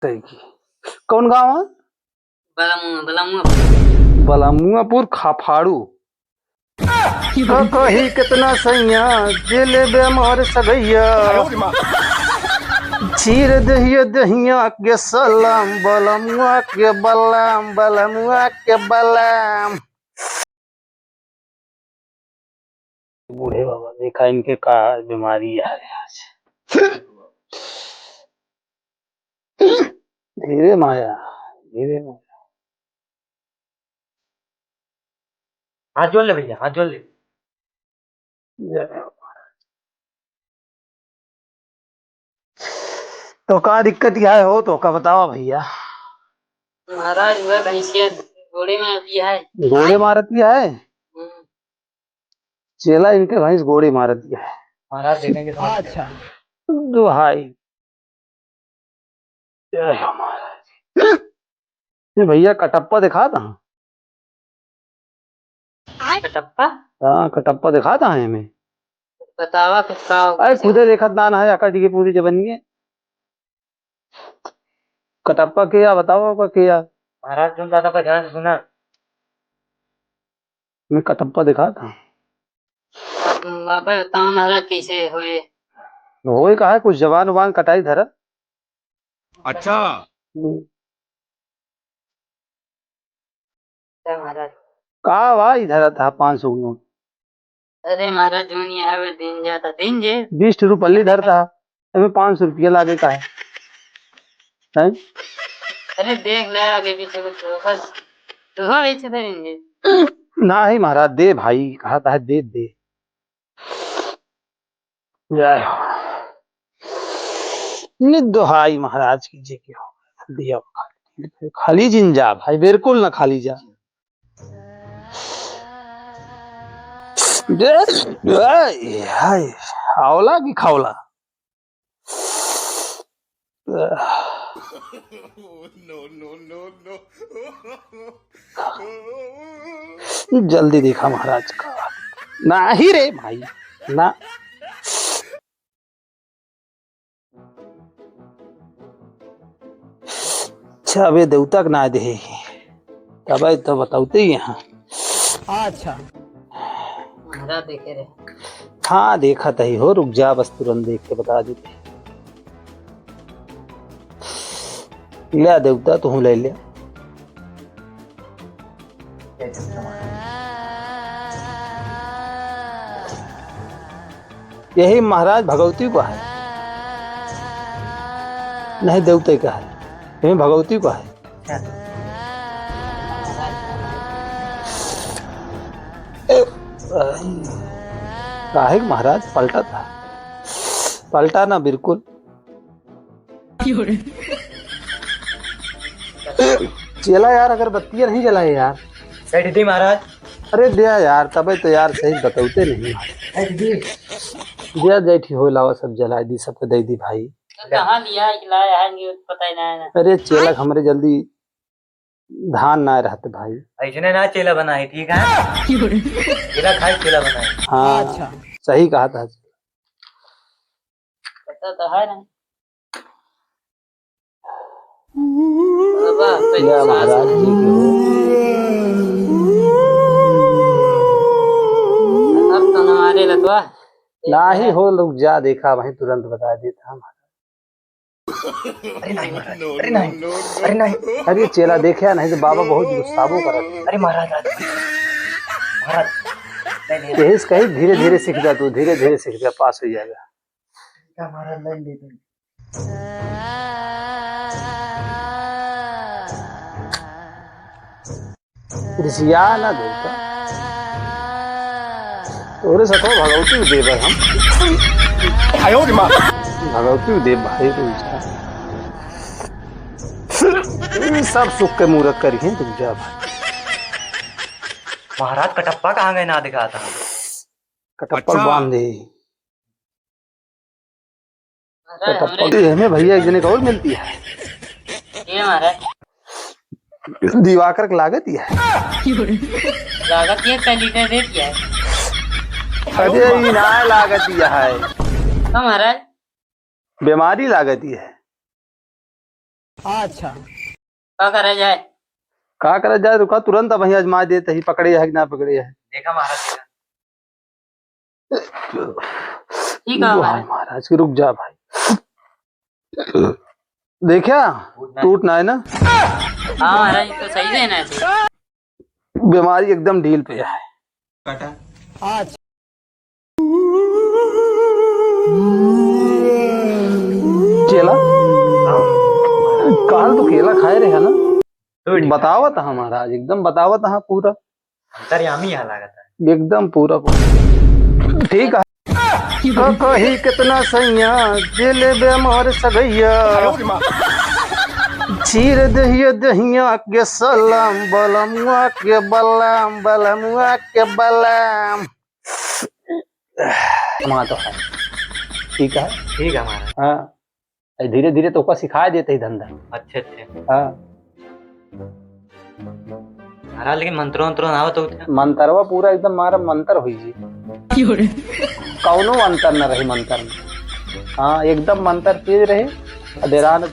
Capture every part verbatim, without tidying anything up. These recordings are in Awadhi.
सही की। कौन गाँव है? बलमुआ, बलमुआ। बलमुआपुर खाफाड़ू। तो कही कितना सैया, जे लेबे मोर सगैया। चीर दहिया दहिया के सलाम, बलमुआ के बलम, बलमुआ के बलम। बूढ़े बाबा, देखा इनके का बीमारी है आज। धीरे माया, धीरे माया। हाथ जोड़ ले भैया, हाथ जोड़ ले। जय हो। तो का दिक्कत क्या है हो, तो का बतावा भैया? महाराज, वह भैंसिया गोड़े मारती है। गोड़े मारती है? हम्म। चेला इनके भैंस गोड़े मारती है। महाराज, देखेंगे तो। अच्छा। दुहाई। जय हो महाराज। ये भैया कटप्पा दिखा था। कटप्पा? हाँ, कटप्पा दिखा था हमें। बतावा कुछ का हो अरे कुछ। खुदे देखत ना, ना है, अकड़ के पूरी जबनिए। कटप्पा के या बतावा का के या। महाराज, तुम दादा का ध्यान से सुना। मैं कटप्पा दिखा था। अब बाबा बताओ महाराज, कैसे होए? होए का है, कुछ जबान उबान कटाई धरा। अच्छा। हम्म। क्या महाराज? का भाई धरा था पाँच सौ नोट? अरे महाराज, जो नहीं आवे, दिन जाता, दिन जे। बीस रुपये धरता, अबे पाँच सौ रुपया लागे का है? हैं? अरे देख ले आगे पीछे कुछ हो, बस। तू हो पीछे धरेंगे। नहीं महाराज, दे भाई, कहा था, दे, दे। जय हो। नित दोहाई महाराज की जय की हो। दिया खाली, खाली जिन जा भाई, बिल्कुल ना खाली जा। दे, हाय, हाय, आंवला की खावला? No, no, no, no। जल्दी देखा महाराज का। नाही रे भाई, ना। अच्छा, अबे देवता के ना देहे। तबे तो बतौते ही हैं। अच्छा। महाराज देखे रहे। हाँ, देखत ही हो, रुक जा, बस तुरंत देख के बता देते। ले देवता, तू ले ले। यही महाराज भगवती का है, नहीं देवते का है, यही भगवती का है। ए, काहे के महाराज पलटा था, पलटा ना बिल्कुल। चेला यार, अगरबत्तियाँ नहीं जलाए यार। बैठ दी महाराज। अरे दिया यार, तबे तो यार सही बतौते नहीं। बैठ दी। दिया जैठी हो लावा, सब जलाए दी, सबके दे दी भाई। तो कहाँ लिया है कि लाया है, नहीं पता ही ना है ना। अरे चेला हमरे जल्दी धान ना रहत भाई। ऐसने ना चेला बनाए, ठीक है? चेला खाए, चेला बनाए। हाँ, अच्छा। सही कहा था। पता तो है ना। बाबा, पहले या सास महाराज जी की हो। अब तो हमारे लतवा। नाही हो, लोग जा देखा, वहीं तुरंत बता देता हम। अरे नहीं महाराज, अरे नहीं, अरे नहीं। अरे चेला देखा, नहीं तो बाबा बहुत गुस्साबो करत। अरे महाराज, आज महाराज, नहीं, नहीं। यही से कही, धीरे धीरे सीख जा तू, धीरे धीरे सीख जा, पास हो जाएगा। क्या महाराज, नहीं, नहीं, नहीं। रिसिया ना देवता। तोरे साथ भगवती देव है हम। आयो रे माँ। भगवती देव भाई, तू जा। ये सब सुख के मूरत करिए, तू जा भाई। महाराज, कटप्पा कहाँ गए ना दिखा था? कटप्पा अच्छा। बांध दे। अरे, तो हमरे पप्पा हमें भैया एक जने का और मिलती है। ये हमारा। दिवाकर के लागत ही है। लागत ये का लीटर रेट क्या है? अरे, ई ना लागत ही है। का महाराज? बीमारी लागत ही है। अच्छा। का करे जाए? का करे जाए? रुका, तुरंत अब वहीं आजमा देत ही, पकड़े है कि ना पकड़े है। देखा महाराज, देखा। ठीक है वाह महाराज। महाराज, रुक जा भाई। देखा, टूट ना। टूट ना है ना? हाँ महाराज, तो सही है ना ऐसे। बीमारी एकदम ढील पे है। अच्छा। केला? काल तो केला खाए रहे है ना? बतावत हा महाराज, एकदम बतावत हा पूरा। अंतर्यामी यहाँ लागत है। एकदम पूरा, पूरा। ठीक है। तो कही कितना सैया, जे लेबे मोर सगैया। चीर दहिया दहिया के सलाम, बलमुआ के बलाम, बलमुआ के बलाम। हाँ तो है। ठीक है। ठीक है महाराज। हाँ। ए, धीरे धीरे तो ओका सिखाए देते ही धंधा। अच्छा, अच्छा। हाँ। महाराज, लेकिन मंत्रो, मंत्रो ना हो तो उठा। मंत्रवा पूरा एकदम मारा मंत्र हुई जी। क्यों रे? कौनो अंतर न रही मंत्र में। हाँ, एकदम मंत्र तेज रहे। अदेरान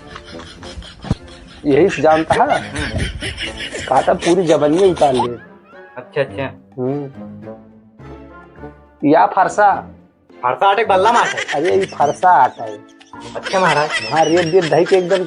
यही से जानता है। हम्म। कहा था पूरी जबनिया उतार ले। अच्छा, अच्छा। हम्म। या फरसा। फरसा आटे के बल्ला मार है। अरे, ये फरसा आटा है। अच्छा महाराज। हाँ, रेत देत धई के एकदम